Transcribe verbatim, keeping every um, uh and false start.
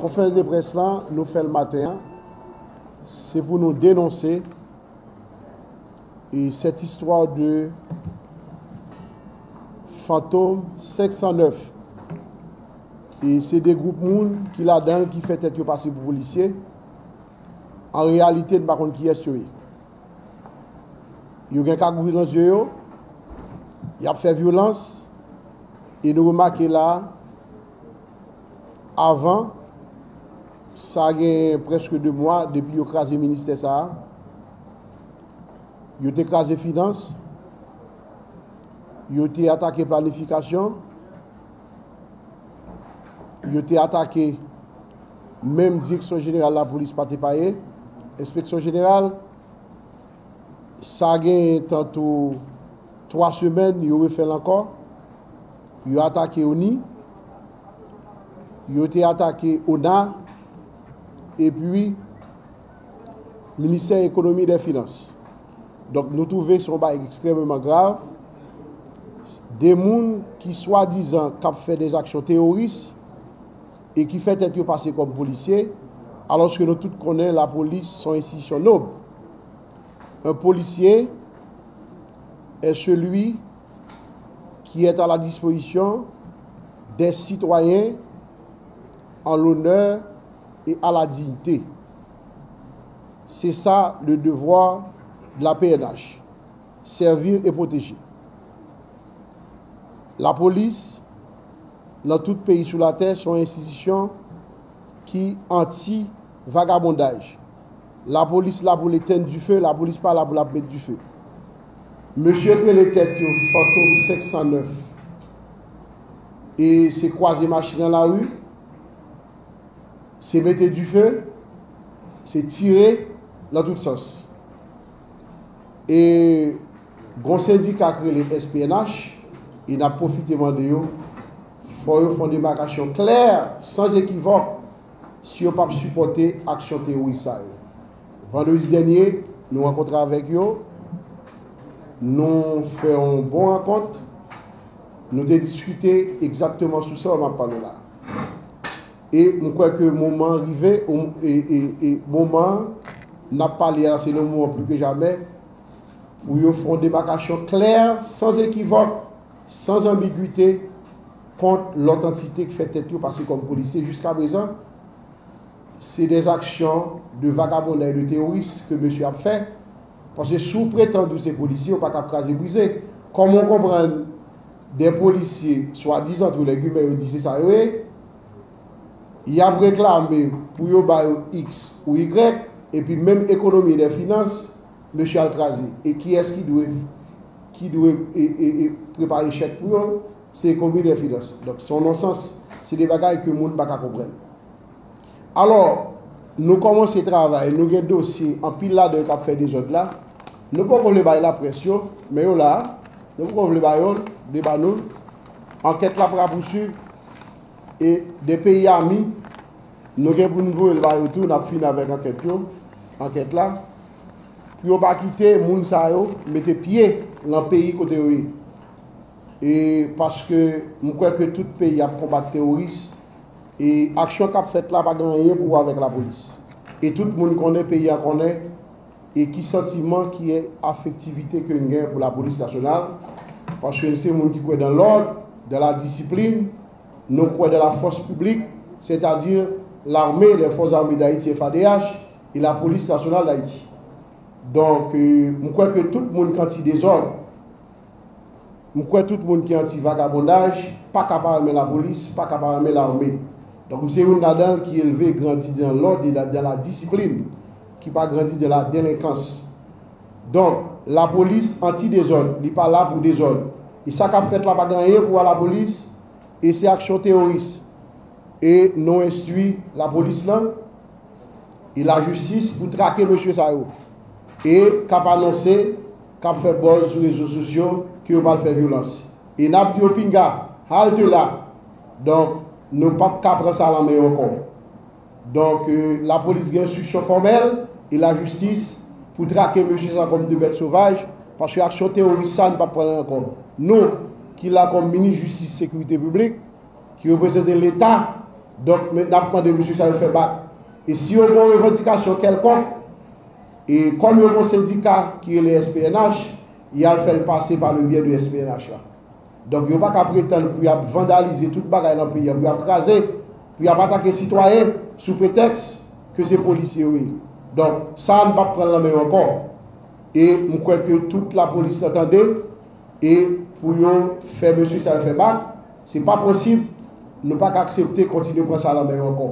Konferans de près la, nou fè l maten an, se pou nou denonse e cette histoire de Fantom senk san nèf. E se de gwoup moun ki ladan l ki fè tèt yo pase pou polisye. An reyalite, n pa konn kiyès yo ye. Yo gen kagoul nan zye yo, y ap fè vyolans, e nou remake la, avan, sa gen prèske de mwa depi yo kraze ministè sa a. Yo te kraze finans, yo te atake planifikasyon, yo te atake menm direksyon jeneral lapolis pa t epaye, enspeksyon jeneral, sa gen tantou twa semèn, yo refè l ankò. Yo atake ONI, yo te atake ONA, epi Ministè Ekonomi e dè Finans. Donk, nou twouve se yon bagay ekstrèmeman grav. De moun ki swadizan k ap fè dè aksyon teworis e ki fè tèt yo pase kòm polisye, alòske nou tout konnen lapolis se yon enstitisyon nob. Un policier est celui qui est à la disposition des citoyens en l'honneur et à la dignité. C'est ça le devoir de la P N H, servir et protéger. Lapolis, nan tout peyi sou latè, se yon enstitisyon ki anti vagabondaj. Lapolis la pou l etenn dife, lapolis pa la pou l ap met dife. Mesye k rele tèt yo Fantom senk san nèf, e se kwaze machin nan lari, se mete dife, se tire nan tout sans. E gon sendika k rele S P N H, e n ap pwofite mande yo, fò yo fè yon demakasyon klè, san ekivòk, si yo p ap sipòte aksyon teworis sa yo. Vandredi dènye, nou rankontre avèk yo, nou fè yon bon rankont, nou te diskite egzakteman sou sa m ap pale w la. E m kwè ke moman an rive, e, e, e moman an n ap pale a, se le moman pli ke jamè, pou yo fè yon demakasyon klè, san ekivòk, san anbigite, kont lòt antite k fè tèt yo pase kòm polisye jiska prezan. Se dè aksyon de vagabondaj, de teworis ke mesye ap fè. Paske si w pretann ou se polisye, ou pa ka ap kraze brize. Kòman w konprann dè polisye, swadizan, antre lè gimè, yo di se sa yo ye, y ap reklame pou yo ba yo X ou Y, epi menm ekonomi e dè finans, mesye al kraze. E kiyès ki dwe, ki dwe e, e, e prepare chèk pou yo? Se ekonomi e dè finans. Donk, se yon nonsans. Se de bagay ke moun pa ka konprann. Alò, nou kòmanse travay, nou gen dosye, anpil ladan yo k ap fè dezòd la. Nou poko vle bay laprès yo, men yo la, nou poko vle ba yo, de ba nou. Ankèt la ap rapousuiv, e de peyi ami, nou gen pou n voye l ba yo tou, n ap fini avèk ankèt yo, ankèt la, pou yo pa kite moun sa yo mete pye nan peyi kote yo ye. E paske m kwè ke tout peyi ap konbat teworis, e aksyon k ap fèt la pa gen anyen pou wè avèk lapolis. E tout moun konnen, peyi a konnen, e ki santiman, ki afektivite ke n gen pou lapolis nasyonal, paske n se moun ki kwè dans l'ordre, dans la discipline, nou kwè dans la force publique, c'est-à-dire l'armée, les forces armées d'Haïti, F A D H, et la police nationale d'Haïti. Donk, euh, m kwè ke tout moun k anti dezòd, m kwè tout moun ki anti vagabondaj pa ka pa renmen lapolis, pa ka pa renmen lame. Donk, m se youn ladan l ki elve, grandi dans l'ordre et dans la discipline, ki pa grandi dans la délinquance. Donk, lapolis anti dezòd, li pa la pou dezòd. E sa k ap fèt la pa gen anyen pou wè lapolis, e se aksyon teworis. E nou enstwi lapolis lan, e lajistis pou trake mesye sa yo. E k ap anonse, k ap fè buzz sou rezo sosyo ke yo pral fè vyolans. E n ap di yo pinga, halte là. Donk, nou p ap ka pran sa lan men yo ankò. Donk, euh, lapolis gen enstriksyon fòmèl e lajistis pou trake mesye sa kòm de bèt sovaj, paske aksyon teworis sa, n p ap pran l ankò. Nou, ki la kòm minis jistis, sekirite piblik, ki reprezante Leta, Donk, men, n ap mande mesye sa yo fè bak. E si yo gen yon revandikasyon kèlkonk, e kòm yo gen yon sendika ki rele S P N H, y al fè l pase pa le byè de S P N H la. Donk, yo pa ka pretann pou y ap vandalize tout bagay nan peyi a, pou y ap kraze, pou y ap atake sitwayen sou pretèks ke se polisye yo ye. Donk, sa a, n p ap pran l nan men yo ankò. E m kwè ke tout lapolis la tande, e pou yo fè mesye sa yo fè bak, se pa posib, nou pa ka aksepte kontinye pran sa nan men yo ankò.